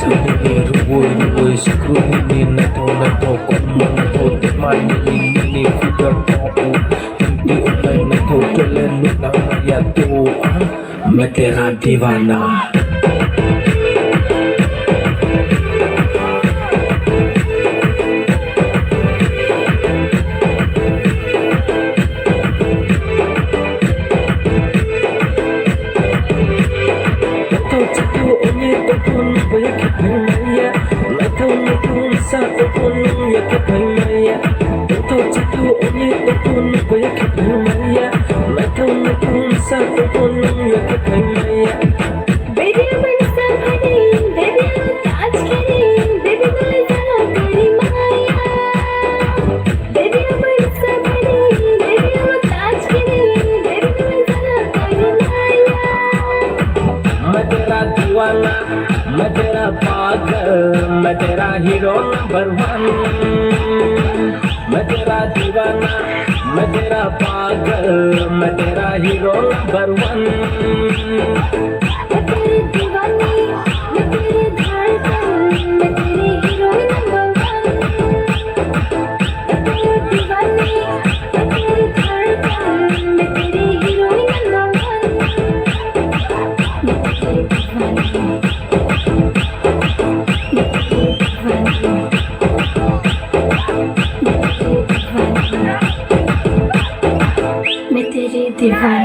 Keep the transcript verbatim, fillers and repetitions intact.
Rubui rubui sikru nini naithok naithok, kokma naithok, tepma nini nini figure tongo. Twenty online naithok, talent nukna maya to ang, main tera deewana. Baby, I'm so pretty, baby, I'm touch kitty, baby, do I tell her pretty maya? Baby, I'm so pretty, baby, I'm touch kitty, baby, do I tell her pretty maya? मैं तेरा दीवाना, मैं तेरा पागल, मैं तेरा hero number one. मैं तेरा दीवाना, मैं तेरा पागल, मैं तेरा हीरो नंबर वन। मैं तेरी दीवानी, मैं तेरी धड़कन, मैं तेरी हीरोइन नंबर वन। मैं तेरी दीवानी, मैं तेरी धड़कन, मैं तेरी हीरोइन नंबर वन। मैं तेरी दीवानी। मैं तेरी दीवानी।